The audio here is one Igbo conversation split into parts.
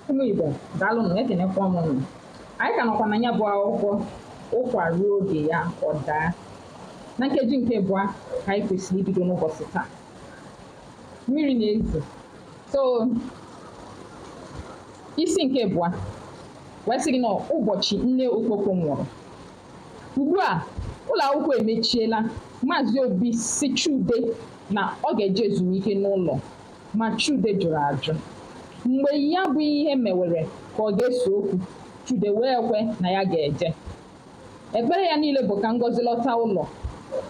Ụmụ Igbo, daalụnụ, ekenekwa m unu. Anyị ka nọkwa na ya bụ akwụkwọ Ụkwa Ruo Oge Ya Ọ Daa. Na nkeji nke abụọ ka anyị kwesịrị ibido n'ụbọchị taa. Mmiri na-ezo. So, isi nke abụọ wee sị gị na ụbọchị nne Okpoko nwụrụ. Ugbu a, ụlọ akwụkwọ emechiela. Maazị Obi sị Chude na ọ ga-eje ezumike n'ụlọ, ma Chude jụrụ ajụ. Mgbe ya bụ ihe mewere ka ọ ga-ese okwu, Chude wee kwe na ya ga-eje. Ekpere ya niile bụ ka Ngọzi lọta ụlọ,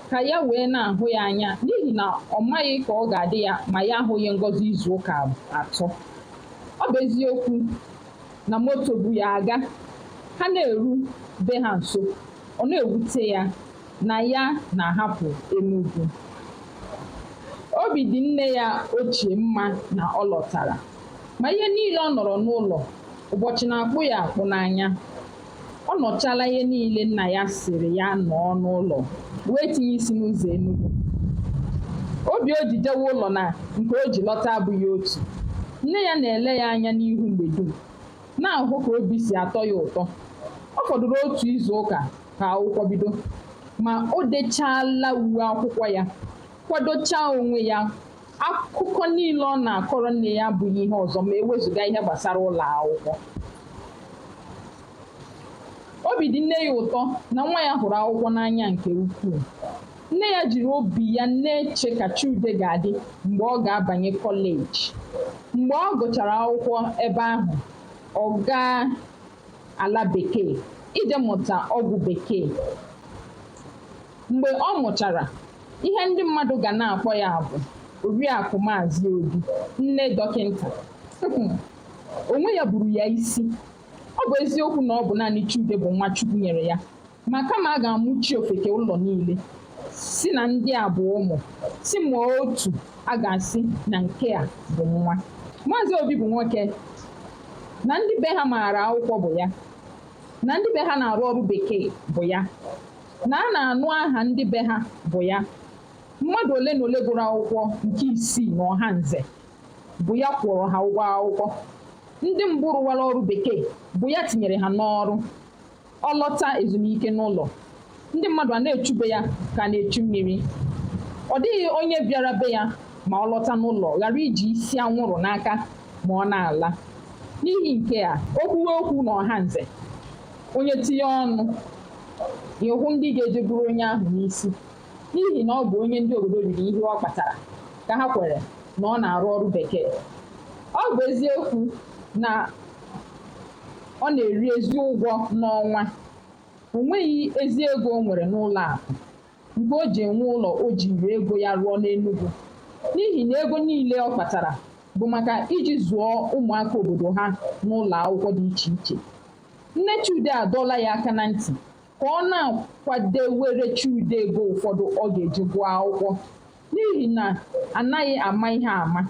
ka ya wee na-ahụ ya anya n'ihi na ọ maghị ka ọ ga-adị ya ma ya ahụghị Ngọzi izu ụka atọ. Ọ bụ eziokwu na moto bu ya aga, ha na-eru be ha nso, ọ na-ewute ya na ya na-ahapụ Enugu. Obi dị nne ya ochie mma na ọ lọtara, ma ihe niile ọ nọrọ n'ụlọ, ụbọchị na-akpụ ya akpụ n'anya. Ọ nọchala ihe niile nna ya sịrị ya nọọ n'ụlọ wee tinye isi n'ụzọ Enugu. Obi o ji jewe ụlọ na nke o ji lọta abụghị otu. Nne ya na-ele ya anya n'ihu mgbe dum, na-ahụ ka obi si atọ ya ụtọ. Ọ fọdụrụ otu izu ụka ka akwụkwọ bido, ma o dechaala uwe akwụkwọ ya, kwadochaa onwe ya. Akụkọ niile ọ na-akọrọ nne ya abụghị ihe ọzọ ma e wezụga ihe gbasara ụlọ akwụkwọ. Obi dị nne ya ụtọ na nwa ya hụrụ akwụkwọ n'anya nke ukwuu. Nne ya jiri obi ya na-eche ka Chude ga-adị mgbe ọ ga-abanye kọleji. Mgbe ọ gụchara akwụkwọ ebe ahụ, ọ gaa ala bekee ije mụta ọgwụ bekee. Mgbe ọ mụchara, ihe ndị mmadụ ga na-akpọ ya bụ Oriakụ Maazị Obi, nne dọkịnta. Onwe ya buru ya isi. Ọ bụ eziokwu na ọ bụ naanị Chude bụ nwa Chukwu nyere ya, ma kama a ga-amụchi ofeke ụlọ niile, sị na ndị a bụ ụmụ, sị mụọ otu a ga-asị na nke a bụ nwa. Maazị Obi bụ nwoke na ndị be ha maara akwụkwọ bụ ya, na ndị be ha na-arụ ọrụ bekee bụ ya, na a na-anụ aha ndị be ha bụ ya. Mmadụ ole na ole gụrụ akwụkwọ nke isii na Ọhanze bụ ya kwụrụ ha ụgwọ akwụkwọ. Ndị mbụ rụwara ọrụ bekee bụ ya tinyere ha n'ọrụ. Ọ lọta ezumike n'ụlọ, ndị mmadụ a na-echube ya ka a na-echu mmiri. Ọ dịghị onye bịara be ya ma ọ lọta n'ụlọ ghara iji isi anwụrụ n'aka ma ọ na-ala. N'ihi nke a, o kwuwe okwu n'Ọhanze, onye tinye ọnụ, ị hụ ndị ga-eje buru onye ahụ n'isi n'ihi na ọ bụ onye ndị obodo riri ihe ọ kpatara ka ha kwere na ọ na-arụ ọrụ bekee. Ọ bụ eziokwu na ọ na-eri ezi ụgwọ n'ọnwa, o nweghị ezi ego o nwere n'ụlọ akụ nke o ji enwe ụlọ o jiri ego ya rụọ n'Enugu n'ihi na ego niile ọ kpatara bụ maka iji zụọ ụmụaka obodo ha n'ụlọ akwụkwọ dị iche iche. Nne Chude adọọla ya aka na ntị ka ọ na-akwadewere Chude ego ụfọdụ ọ ga-eji gụọ akwụkwọ n'ihi na anaghị ama ihe ama.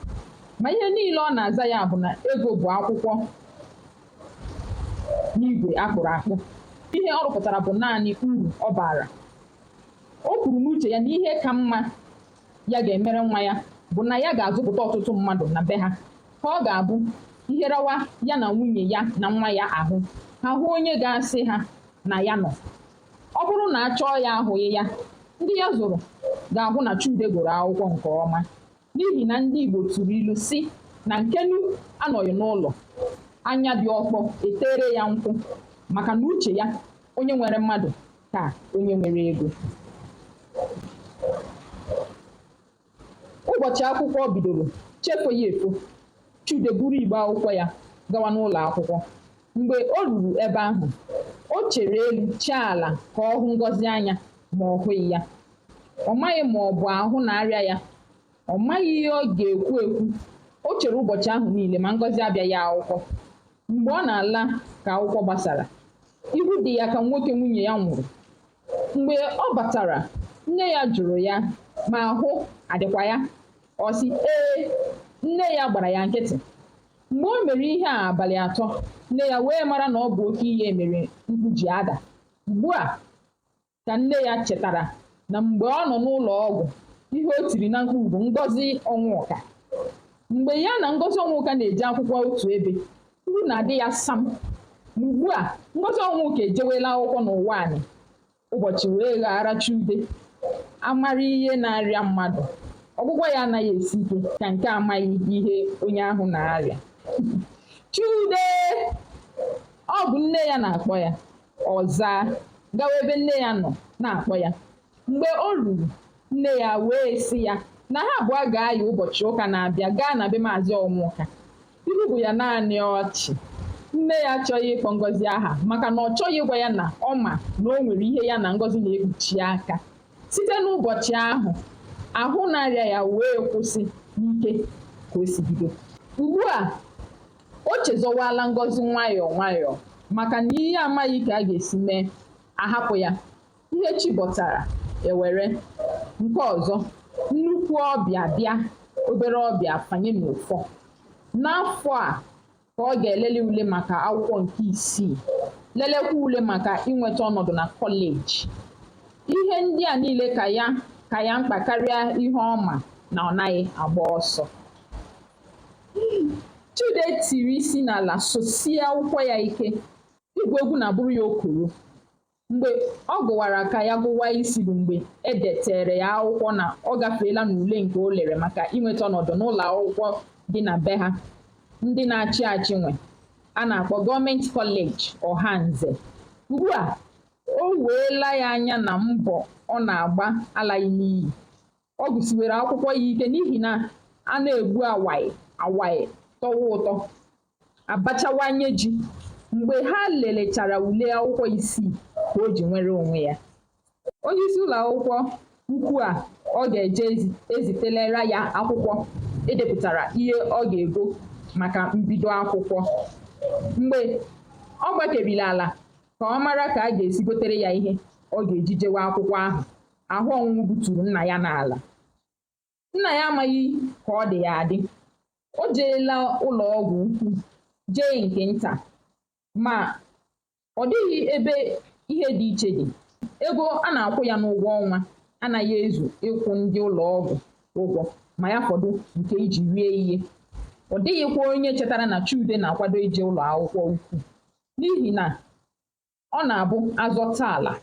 Ma ihe niile ọ na-aza ya bụ na ego bụ akwụkwọ n'igwe akpụrụ akpụ. Ihe ọ rụpụtara bụ naanị uru ọ bara. O kwuru n'uche ya na ihe ka mma ya ga-emere nwa ya bụ na ya ga-azụpụta ọtụtụ mmadụ na be ha ka ọ ga-abụ ihe rawa ya na nwunye ya na nwa ya ahụ, ha hụ onye ga-asị ha na ya nọ. Ọ bụrụ na a chọọ ya ahụghị ya, ndị ya zụrụ ga-ahụ na Chude gụrụ akwụkwọ nke ọma n'ihi na ndị Igbo tụrụ ilu sị na nkenu anọghị n'ụlọ, anya dị ọkpọ etere ya nkwụ maka na uche ya onye nwere mmadụ ka onye nwere ego. Ụbọchị akwụkwọ bidoro, chi efoghi efo, Chude buru igbe akwụkwọ ya gawa n'ụlọ akwụkwọ. Mgbe o ruru ebe ahụ, o chere elu chee ala ka ọ hụ Ngọzi anya ma ọ hụghị ya. Ọ maghị ma ọ bụ ahụ na-arịa ya. Ọ maghị ihe ọ ga-ekwu ekwu. O chere ụbọchị ahụ niile ma Ngọzi abịaghị akwụkwọ. Mgbe ọ na-ala ka akwụkwọ gbasara, ihu dị ya ka nwoke nwunye ya nwụrụ. Mgbe ọ batara, nne ya jụrụ ya ma ahụ adịkwa ya. Ọ sị ee, nne ya gbara ya nkịtị. Mgbe o mere ihe a abalị atọ, nne ya wee mara na ọ bụ oke ihe mere mkpu ji ada. Ugbu a ka nne ya chetara na mgbe ọ nọ n'ụlọ ọgwụ, ihe o tiri na mkpu bụ Ngọzi Ọnwụka. Mgbe ya na Ngọzi Ọnwụka na-eje akwụkwọ otu ebe, Ihu na-adị ya sam. Ma ugbu a, Ngozi Ọnwụka ejewela akwụkwọ n'ụwa anyị. Ụbọchị wee ghara Chude. Amara ihe na-arịa mmadụ, ọgwụgwọ ya anaghị esi ike ka nke amaghị ihe onye ahụ na-arịa. Chude! Ọ bụ nne ya na-akpọ ya. Ọ zaa, gawa ebe nne ya nọ na-akpọ ya. Mgbe o ruru, nne ya wee sị ya na ha abụọ ga-ayị ụbọchị ụka na-abịa gaa na be Maazị Ọnwụka. Ihu bụ ya naanị ọchị. Nne ya achọghị ịkpọ Ngozi aha maka na ọ chọghị ịgwa ya na ọ ma na o nwere ihe ya na Ngozi na-ekpuchi aka. Site n'ụbọchị ahụ, ahụ na-arịa ya wee kwụsị n'ike ka o si bido. Ugbu a, o chezọwala Ngozi nwayọọ nwayọọ maka na ihe amaghị ka a ga-esi mee, ahapụ ya. Ihe chi bọtara, ewere. Nke ọzọ, nnukwu ọbịa bịa, obere ọbịa afanye n'ụfọ. N'afọ a ka ọ ga-elele ule maka akwụkwọ nke isii, lelekwa ule maka inweta ọnọdụ na kọleji. Ihe ndị a niile ka ya mkpa karịa ihe ọ ma na ọ naghị agba ọsọ. Chude tiri isi n'ala sosie akwụkwọ ya ike. Igwu egwu na-abụrụ ya okoro. Mgbe ọ gụwara ka ya gụwa isi bụ mgbe e detere ya akwụkwọ na ọ gafeela n'ule nke o lere maka inweta ọnọdụ n'ụlọ akwụkwọ dị na be ha ndị na-achị achị nwe a na-akpọ Gọọmenti Kọleji Ọhanze. Ugbu a, o weela ya anya na mbọ ọ na-agba alaghị n'iyi. Ọ gụsiwere akwụkwọ ya ike n'ihi na a na-egbu awaị awaị tọwa ụtọ, abachawanye ji. Mgbe ha lelechara ule akwụkwọ isii ka o ji nwere onwe ya. Onyeisi ụlọ akwụkwọ ukwu a ọ ga-eje ezitelera ya akwụkwọ edepụtara ihe ọ ga-ego maka mbido akwụkwọ. Mgbe ọ gbakerila ala ka ọ mara ka a ga-esi gotere ya ihe ọ ga-eji jewe akwụkwọ ahụ, ahụ ọnwụnwụ buturu nna ya n'ala. Nna ya amaghị ka ọ dị ya adị. O jeela ụlọ ọgwụ ukwu, jee nke nta, ma ọ dịghị ebe ihe dị iche dị. Ego a na-akwụ ya n'ụgwọ ọnwa anaghị ezu ịkwụ ndị ụlọ ọgwụ ụgwọ ma ya fọdụ nke iji rie ihe. Ọ dịghịkwa onye chetara na Chude na-akwado ije ụlọ akwụkwọ ukwu n'ihi na ọ na-abụ azọta ala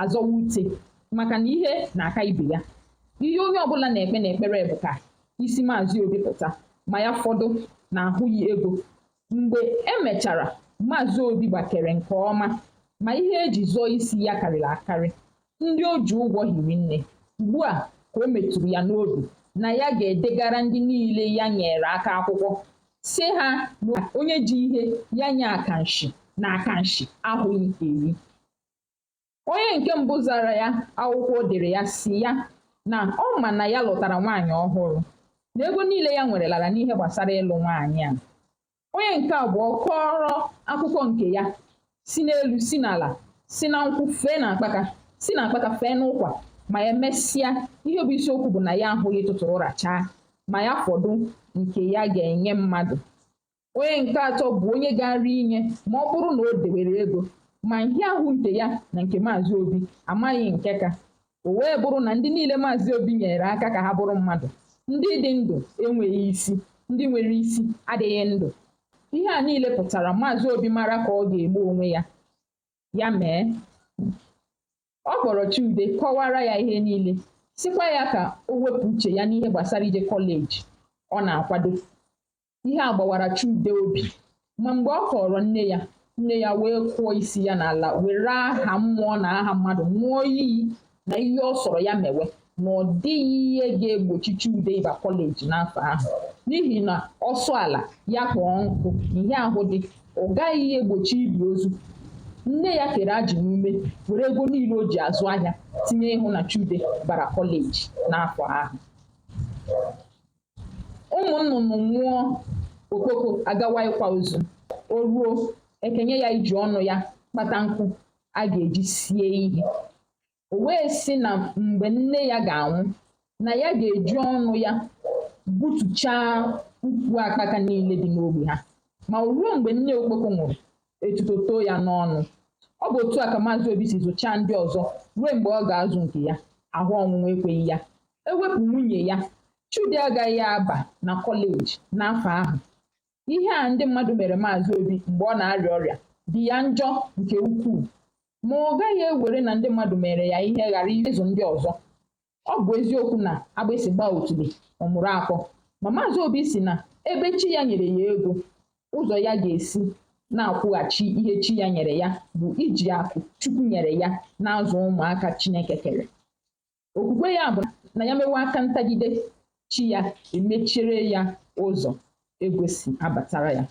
azọwa ute maka na ihe na-aka ibe ya. Ihe onye ọbụla na-ekpe n'ekpere bụ ka isi Maazị Obi pụta ma ya fọdụ na ahụghị ego. Mgbe e mechara, Maazị Obi gbakere nke ọma ma ihe eji zọọ isi ya karịrị akarị. Ndị o ji ụgwọ hiri nne. Ugbu a ka o metụrụ ya n'obi na ya ga-edegara ndị niile ya nyere aka akwụkwọ sị ha na onye ji ihe ya nye akanshi na akanshi ahụghị eri. Onye nke mbụ zara ya akwụkwọ o dere ya sị ya na ọ ma na ya lụtara nwaanyị ọhụrụ, na ego niile ya nwere lara n'ihe gbasara ịlụ nwaanyị a. Onye nke abụọ kọrọ akụkọ nke ya si n'elu si n'ala si na nkwụ fee na akpaka si na akpaka fee n'ụkwa ma emesịa ihe bụ isiokwu bụ na ya ahụghị tụtụrụ rachaa ma ya fọdụ nke ya ga-enye mmadụ. Onye nke atọ bụ onye gara inye ma ọ bụrụ na o dewere ego ma nhịahụ nke ya na nke Maazị Obi amaghị nke ka. O wee bụrụ na ndị niile Maazị Obi nyere aka ka ha bụrụ mmadụ, ndị dị ndụ enweghị isi, ndị nwere isi adịghị ndụ. Ihe a niile pụtara Maazị Obi mara ka ọ ga-egbu onwe ya. Ya mee. Ọ kpọrọ Chude kọwara ya ihe niile, sịkwa ya ka o wepụ uche ya n'ihe gbasara ije kọleji ọ na-akwado. Ihe a gbawara Chude obi ma mgbe ọ kọrọ nne ya wee kụọ isi ya n'ala were aha mmụọ na aha mmadụ ṅụọ iyi na ihe ọ sọrọ ya mewe na ọ dịghị ihe ga-egbochi Chude ịba kọleji n'afọ ahụ n'ihi na ọsọ ala ya kpọọ nkụ ihe ahụ dị ọ gaghị egbochi ili ozu. Nne ya kere ajị n'ume were ego niile o ji azụ ahịa tinye ịhụ na Chude bara kọleji n'afọ ahụ. Ụmụ nnụnụ nwụọ okpoko agawa ịkwa ozu. O ruo, ekenye ya iji ọnụ ya kpata nkụ a ga-eji sie ihe. O wee sị na mgbe nne ya ga-anwụ na ya ga-eji ọnụ ya gbutuchaa ukwu akpaka niile dị n'ogbe ha. Ma o ruo mgbe nne okpoko nwụrụ, etuto too ya n'ọnụ. Ọ bụ otu a ka Maazị Obi si zụchaa ndị ọzọ ruo mgbe ọ ga-azụ nke ya. Ahụ ọnwụnwụ ekweghị ya. Ewepụ nwunye ya, Chude agaghị aba na kọleji n'afọ ahụ. Ihe a ndị mmadụ mere Maazị Obi mgbe ọ na-arịa ọrịa dị ya njọ nke ukwuu, ma ọ gaghị ewere na ndị mmadụ mere ya ihe ghara ịzụ ndị ọzọ. Ọ bụ eziokwu na agbịsị gbaa otule ọ mụrụ akọ, ma Maazị Obi sị na ebe chi ya nyere ya ego, ụzọ ya ga-esi na-akwụghachi ihe chi ya nyere ya bụ iji akụ Chukwu nyere ya na-azụ ụmụaka Chineke kere. Okwukwe ya bụ na ya mewe aka ntagide, chi ya emechiere ya ụzọ ego si abatara ya.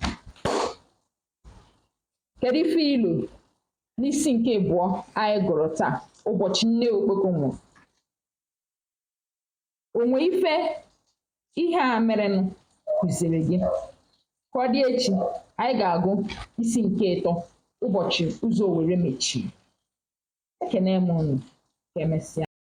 Kedu ife i lo n'isi nke abụọ anyị gụrụ taa, ụbọchị nne Okpoko nwụrụ? O nwe ife ihe a merenụ kụziri gị? Ka ọ dị echi, anyị ga-agụ isi nke ịtọ, ụbọchị ụzọ Owere mechiri. Ekene m unu, ka emesịa.